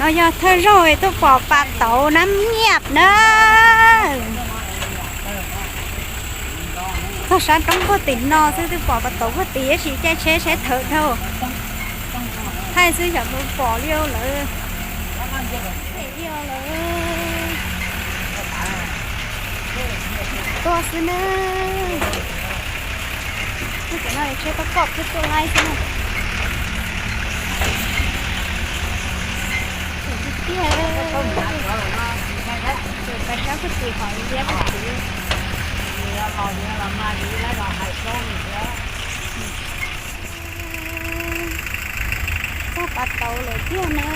Yog thawj zaug tuaj pom pas tauv nab nyiaj na. Txog sab roob puag tim no xwb twb pom pas tauv puag tim, tab sis caij tsheb tsheb thawm dhau. Thaij xwb xyov puas pom li lawm. Lawm. Tuaj xwb na. Tsheb koj koj twb tuaj laij xwb na. Tiag, pais sab puag tim qhov liab puag tim. Txog pas tauv lawm tiag na.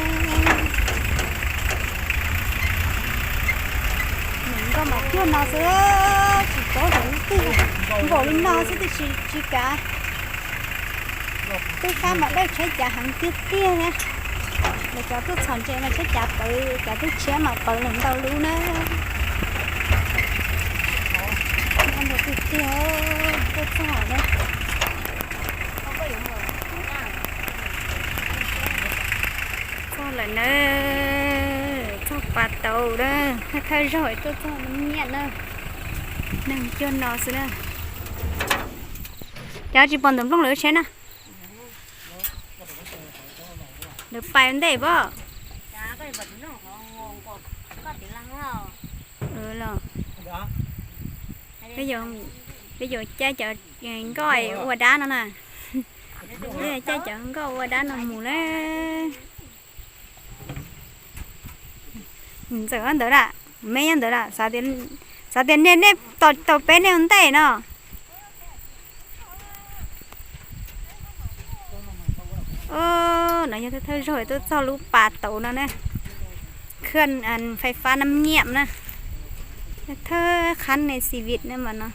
Nws nkauj mas cuag no xwb, tsis paub xyov lub twg, npaum li no xwb twb tsis tsis kav. Twb fab mas dawj tsheb cav heev tiag tiag na. Lawv cov tuaj txhom ntses mas tsheb cav pawv, cav tub tshiab mas pawv lawm ntau lub na. Ntau tiag tiag, tuaj txog na. Txog lawm na, txog pas tauv na, thawj zaug tuaj txog nab nyiaj na. Neeg cuag no xwb na. Cov tsis pom ntawm nplooj lawv tsheb na. Lawv pais ua ntej pob. Los, peb yuav caij cov nkoj ua dab no na. Peb yuav caij cov nkoj ua dab no mus na. Ntxawm ntawd lawm, me nyob ntawd lawm, xav tias nej nej tau peb nej ua ntej no. No yog thawj zaug tuaj txog lub pas tauv no na. Khwj fais fab nab nyiaj na. Thawj qhab ne xi vim na mas no.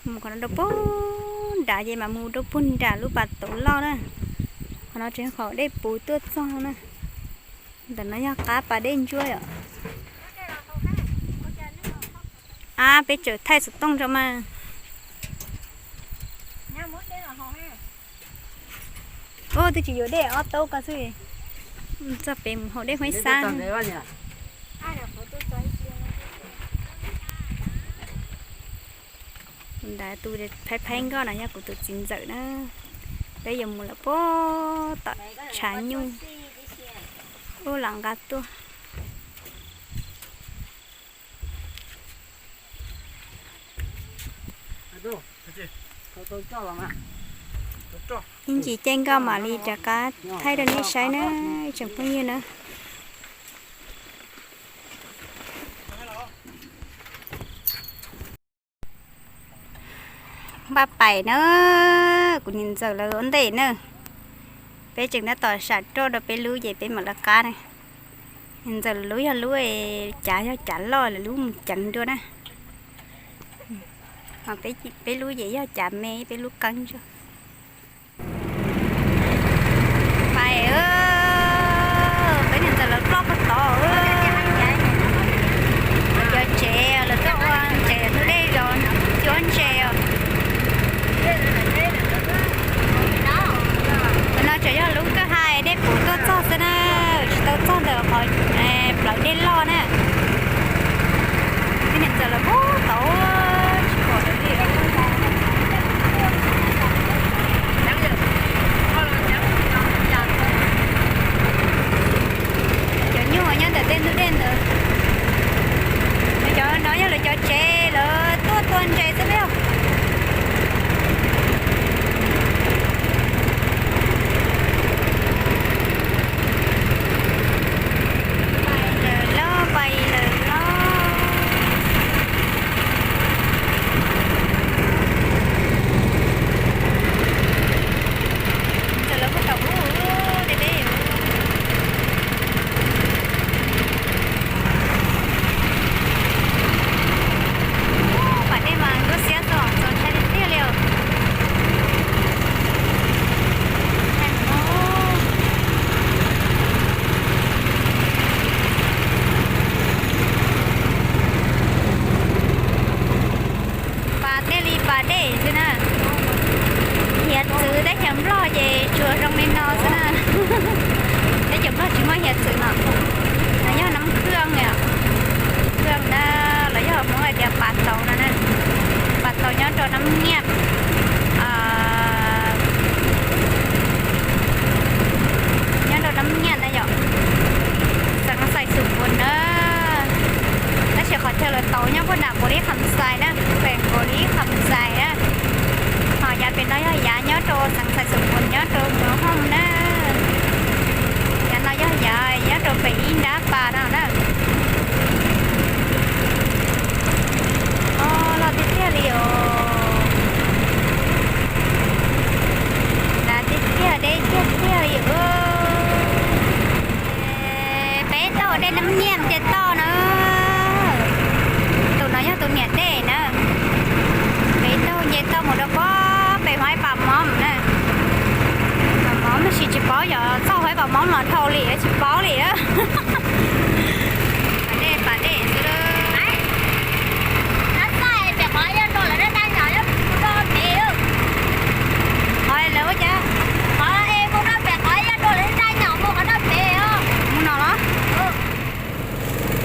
Mus qhov no rau puag nram ces mam mus rau puag nram lub pas tauv loj na. Qhov no tseem qhov dej puv tuaj txog na. Ntawm no yog qab pas dej ntsuab yom. Ab, peb tseem thaij xov tooj rau mas. Ub, twb tsis yuav dej ob taub ko xwb. Txog pem mus haus dej Huab Xab. Tus nrad tus phaib phaib nkoj no yog kuv tus txiv ntxawm na. Peb yuav mus lawm puag tom tshav nyuj. Ub, lam nqa tuaj. Ib ntsis caij nkoj mam li rov qab thaij rau nej saib na, tsoom phooj ywg na. Npaj pais na, kuv niam ntxawm lawv ua ntej na. Peb tseem tab tom sam roj rau peb lub ces peb mam lawv qab na. Niam ntxawm lub yog lub cav, yog cav loj, lawv lub mus ceev dua na. Peb lub ces yog cav me, peb lub qeeb zog. Pais, peb niam ntxawm lawv ploj puag tod. Cov tsev lawv tuaj ua ntses hnub dej los cuab ntses os. Qhov no tseem yog lub kawg hais dej puv tuaj txog xwb na, tsis tau txog ntawm qhov plawv dej loj na. Peb niam ntxawm lawv puag tod tsis pom lawv li. Ces tsuas zoo li no xwb na. Peb cov Nplog tsis muaj hiav txwv no, no yog Nab Khwj, Khwj na, los yog Hmoob hais tias Pas Taus no na. Pas Taus nyob rau Nab Nyiaj, nyob rau Nab Nyiaj na yom, xeev Xais Xus Pus na. Tab sis qhov chaw lawv tau nyob puag nram Nkaus Lis Kham Xais na, pem Nkaus Lis Kham Xais na. Ho yav pem no yog yav nyob rau xeev Xais Xus Pus nyob rau Muas Hooj na. Yav no yog yav nyob rau pem ib nrab pas no na. Loj tiag tiag li os. Dav tiag tiag, deb tiag tiag li os. Peb taug dej Nab Nyiaj ces tau na. Tus no yog tus niam dej na. Peb taug nce toj mus rau pob pem Huaib Pas Mob na. Pas Mob tab sis tsis paub yog txog Huaib Pas Mob los dhau li tsis paub li. Pas dej pas dej xwb. Qhov lawv ua cas? Mus no los?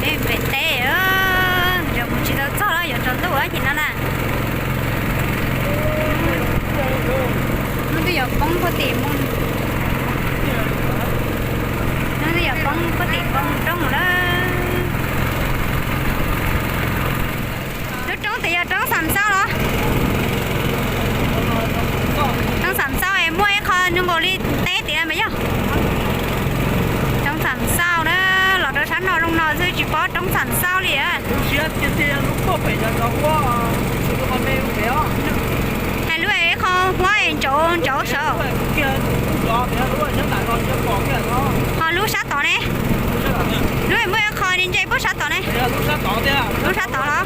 Pem teb, mus tsis tau txog los yuav tsaus ntuj ces no na. Hnub twb yuav poob puag tim mus, hnub twb yuav poob puag tim poob roob lawm. Lub roob tias yog roob Xam Xauj los? Roob Xam Xauj es muaj ib qho nkaus li teb tias mas yog roob Xam Xauj na, los rau sab no zoo no xwb tsis paub roob Xam Xauj li. Hais lub ib qho huab es ntsauv ntsauv saud. Ho lub sab tod ne? Lub muaj ib qho ntse puag sab tod ne? Lub sab tod los?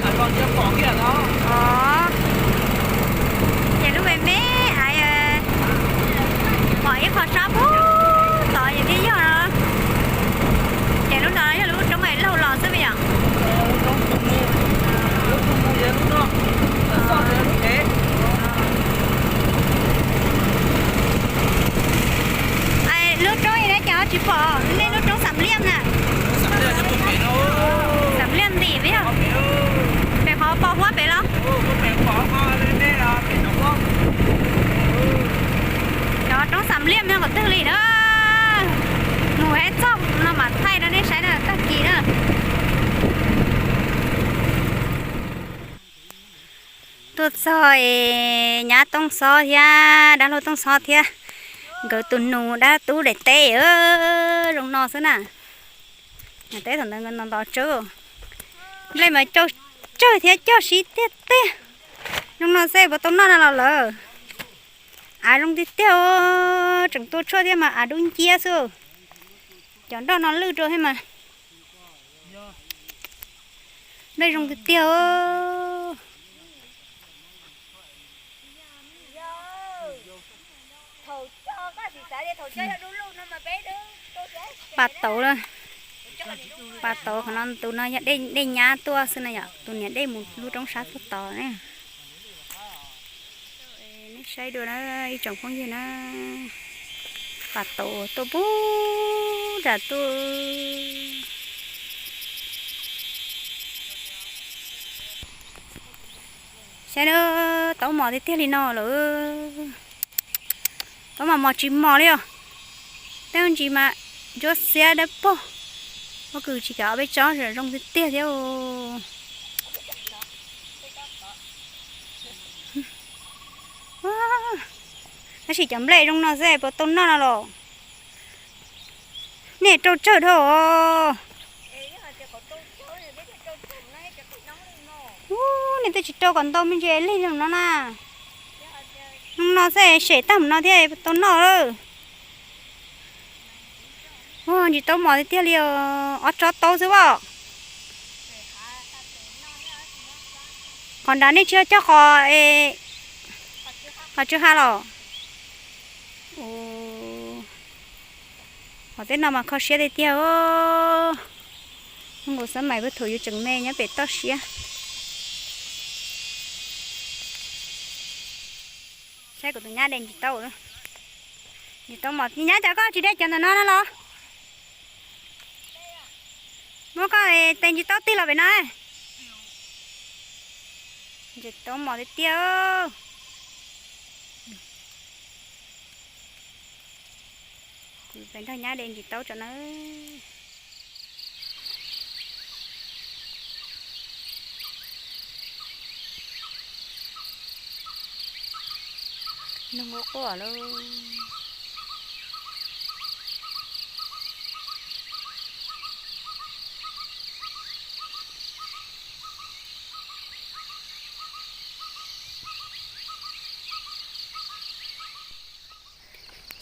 Ces lub me me, pom ib qho sab puag tod ces thiaj yog no. Ces lub no yog lub roob es laug los xwb yom? Lub roob no cas tsis pom nej lub roob Xam Liaj na? Xam Liaj ntim yog pem qhov pos huab pem los? Cov roob Xam Liaj no qhov twg li na? Mus ib txoj no mam thaij rau nej saib na, tag kis na. Tuaj txog es nyab Tooj Xob thiab dab laug Tooj Xob thiab nkawd tus nus dab tub daim teb zoo no xwb na. Teb thaum ntawd nkawd ntos ntos tsawb, nplej mas coj tsawg thiab coj sib tiag tiag. Zoo no xwb puas tau noj no los lawm. Av zoo tiag tiag, tseem tua tshuaj thiab mas av dub nciab xwb. Cov nroj no lwj rau thiab mas. Nplej zoo tiag tiag. Pas tauv, pas tauv qhov no, tus no yog dej nyab tuaj xwb no yom, tus niam dej mus lub roob sab tuaj tod ne. Nej saib dua na ib tsoom phooj ywg na, pas tauv tuaj pub nram tuaj. Saib na, taub mos tiag tiag li no lawm. Taub mos mos tsis mos li os. Tej ntsis mas ntsuab xiab dawb paug. Pob kws tsis kam ob peb tsob zoo tiag tiag thiab. Tab sis cov nplej zoo no xwb puas tau noj no los? Nej rau tsawg dhau os. Ub, nej twb tsis rau kom ntau me ntsis lig li no na. Zoo no xwb sem tag mus no thiaj tau noj lawm. Ua ntsis taub mos tiag tiag li os, ob tsob taub xwb as. Qhov nrad nej tsis yog cog qos, qos tsw ha los? Qhov tej no mas kho siab tiag tiag. Nkaus xab mais pab thaum yus tseem me nyob pem toj siab. Saib kuv tus nyab de ntsis taub. Ntsis taub mos, nyab, cas koj tsis de cov ntawm no no los? Muab koj tes ntsis taub tig los pem no. Ntsis taub mos tiag tiag. Peb nrog nyab de ntsis taub tso na. Nag quaj quaj lauj.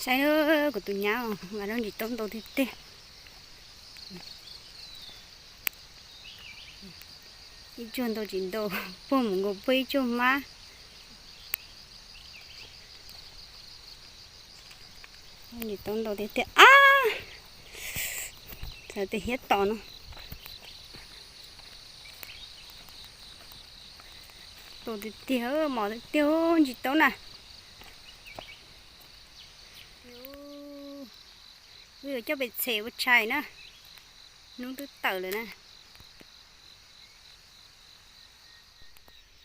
Saib kuv tus nyab mas lub ntsis taub ntau tiag tiag. Ib tsuag ntau tsis ntau, puag mus nkaus puag ib tsuag mab. Ntsis taub ntau tiag tiag ab. Txawm tias hiab tom no. Ntau tiag tiag, mos tiag tiag ntsis taub na. Wb yuav coj pem txhem ua tshais na. Hnub twb tawm lawm na.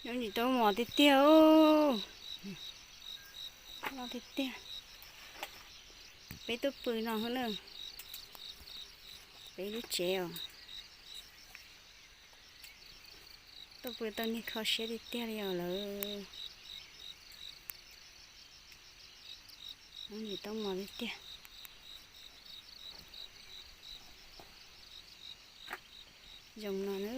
Ntsis taub mos tiag tiag. Loj tiag tiag. Peb tuaj pw no na. Peb lub tsev os. Tuaj pw tau niag kho siab tiag tiag li os lawm. Ntsis taub mos tiag tiag. Zoo no na.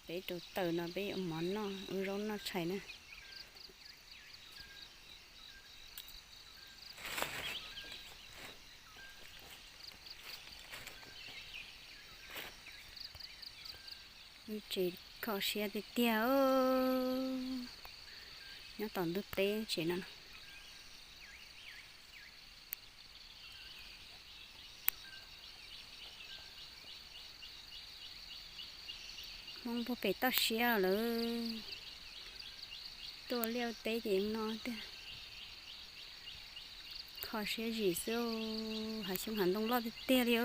Peb rau taws no peb yuav mov noj, ua zaub noj tshais na. Tsev kho siab tiag tiag. Nyob tom ntug teb tsev no. Hmoob puag pem toj siab lawm. Tuaj liaj teb ces no tiag. Kho siab zim xwb, hav xyoob hav ntoo loj tiag tiag li.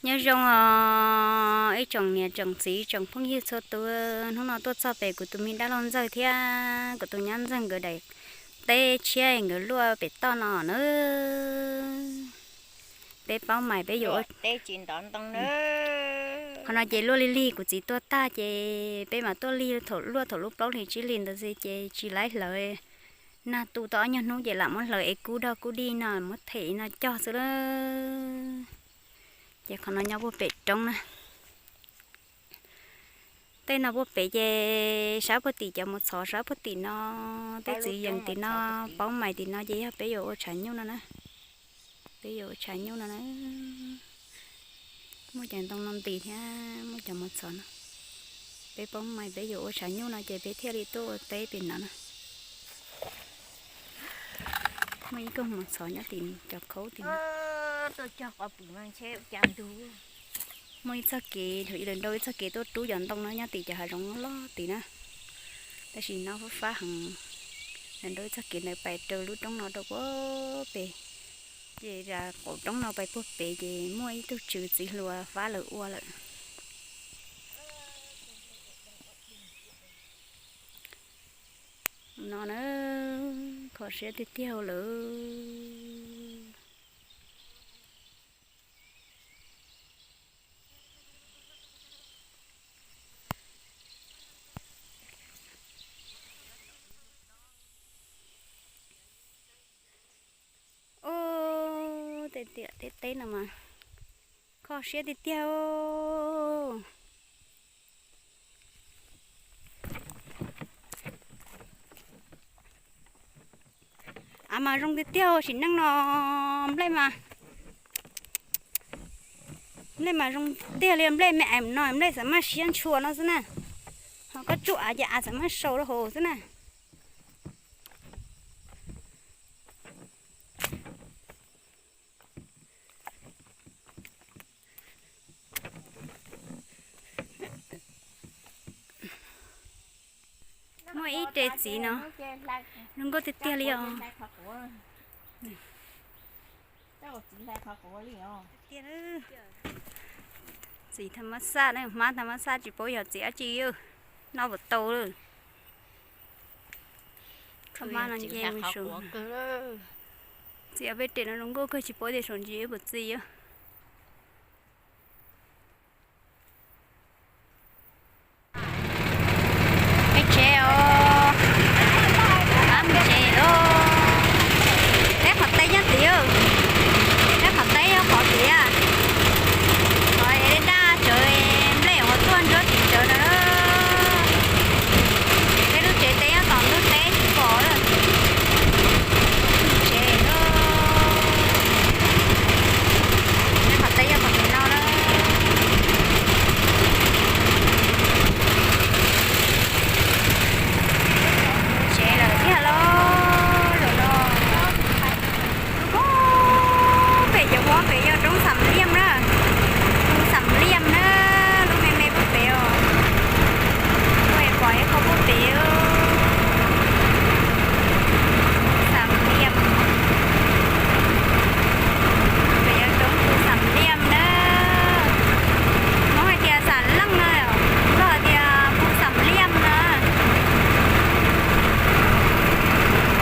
Nyob zoo os ib tsoom niam tsoom txiv tsoom phooj ywg txhua tus, hnub no tuaj txog pem kuv tus me dab laug ntxawg thiab kuv tus nyab ntxawg nkawd daim teb tshiab nkawd luaj pem toj no na. Peb paub mais peb yuav ua teb tsis ntov ntoo na. Qhov no ces luaj lig lig kuv txiv tuag tag ces peb mas tuaj lig thaum luaj thaum lub plaub hlis tsib hlis ntawd xwb ces tsis laib hlawv. Nag tu tau ob nyuag hnub ces lam muab hlawv es kub dog kub dig no muab them no cog xwb lawm. Ces qhov no nyob puag pem roob na. Tej no puag pem ces sab puag tim cov mos txhov sab puag tim no, tej txiv yees tim no, paub mais tim no ces yog peb yuav ua tshav nyuj no na. Peb yuav ua tshav nyuj no na. Muaj cov ntoo no ntis thiab muaj cov mos txhov no. Peb paub mais peb yuav ua tshav nyuj no ces peb thiaj li tuaj ua teb pem no na. Muaj ib koog mos txhov nyob tim cov khaub tim no. Muaj ib txoj kev, ib lawv nrau ib txoj kev tuaj rub cov ntoo no nyob tim cov hav zoov loj tim na. Tab sis no fab fab heev, lawv nrau ib txoj kev ntawd pais rau lub roob no rau puag pem. Ces zas qaum roob no pais puag pem ces muaj ib tug tswv txiv hluas fab lawv ua lawm. No na, kho siab tiag tiag lawm. Ub, tej tiam tej teb no mas kho siab tiag tiag. Av mas zoo tiag tiag, sim neej no nplej mas, nplej mas zoo tiag li, nplej me ais no nplej xav maj siab ntshua no xwb na. Ho koj tsuj av ces av xav maj sau rau hauv xwb na. Ib re txiv no zoo nkauj tiag tiag li os. Txiv tham mas xaj, hmab tham mas xaj tsis paub yog txiv dab tsi, noj puas tau lawm. Kho mab no nce mus su. Txiv peb re no zoo nkauj kawg, tsis paub tias saum ntsis puas txi os. Peb tsev os, peb tsev os. Teb qhov teb nyob tid, teb qhov teb nyob qhov tid. Qhov daj daj tsawv, nplej uas tuaj ntsuab tim tsawv no. Peb lub tsev teb nyob tom ntug teb tsis pom lawm. Tsev, peb qhov teb nyob qhov tid no na. Tsev lawm thiab lauj, zaum no. Lub pem cov huab pem yog roob Xam Liam na, roob Xam Liam na, lub me me puag pem os. Kuj pom ib qho puag pem, Xam Liam, pem yog roob Xam Liam na. Hmoob hais tias Xam Leej na, Nplog hais tias Xam Liam na.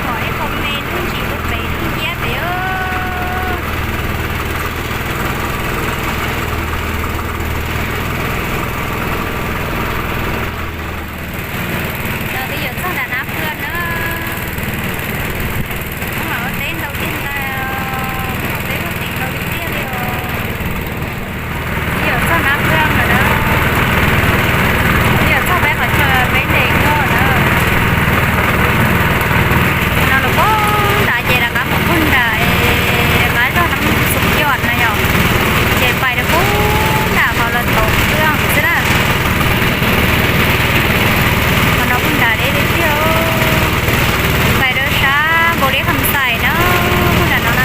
Pom ib qho me lub ntsis puag pem lub nciab pem. No twb yuav txog nram Nab Pwg na. Hmoob los ua teb ntau tiag ntag, ua teb ua tim ntau tiag tiag li os. Twb yuav txog Nab Pwg lawm na. Twb yuav txog peb qhov chaw peb nres nkoj na. No los puag nrad ces rov qab mus puag nrad, rov qab zog Nab Pwg Xub Yos na yom. Ces pais rau puag nram qhov lawv tau pw xwb na. Qhov no puag nrad deb tiag tiag. Pais rau sab Npaus Liab Kham Xais na, puag nram no na.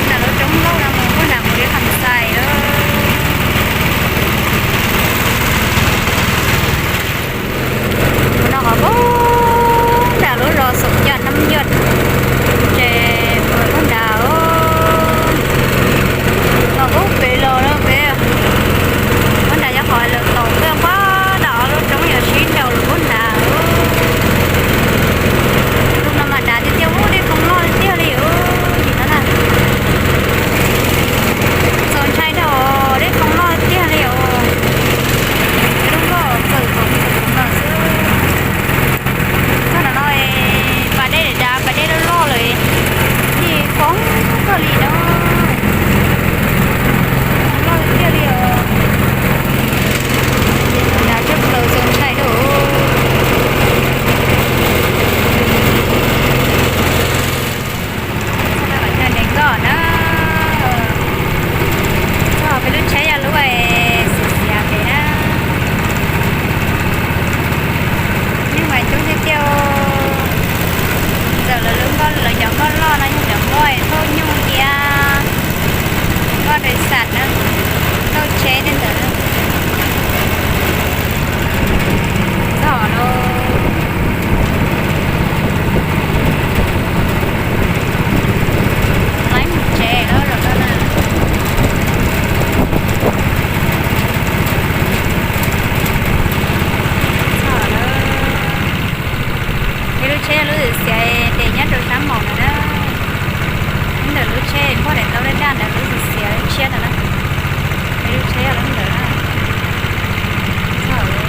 Nram lub roob nkauj no mus puag nram Npaus Liab Kham Xais lawm. Mus no qhov puag nram lub zos Xub Yos Nab Yos, ces mus puag nrad, los puag pem los no pem, puag nrad yog qhov lawv tau pw puag nram ob lub roob yuav sib nraus lawm puag nrad. Tus no mas dav tiag tiag, ub, dej koob loj tiag li os, nim no na. Txaus ntshai dhau, dej koob loj tiag li os. Lub nkoj txawm txaus ntshai no xwb. Txog no no, pas dej dav dav, pas dej loj loj lawm, dej koob kawg li no. Loj tiag li os. Dav tshaj plaws, txaus ntshai dhau. Txog peb lub tsheb yog lub xiav xiav pem na. Nyuj mas coob tiag tiag. Txawm lawv lub nkoj, lawv cov nkoj loj no yog cov nkoj thauj nyuj thiab nkoj nres xam na, thauj tsheb tej ntawd. Txog lawm. Laib mus tsev lawm zaum no na. Txog lawm. Peb lub tsheb lub xiav xiav ces nyob rau sab maum no na. Ntawm lub tsheb npog daim ntaub daj daj ntawd lub xiav xiav tshiab no na. Peb lub tsheb yog lub ntawd na. Txog lawm.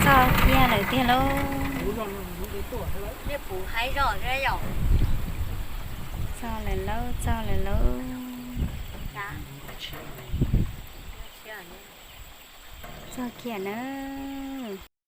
Txog kiag lawm tiag lauj. Txog lawm lauj, txog lawm lauj. Txog kiag na.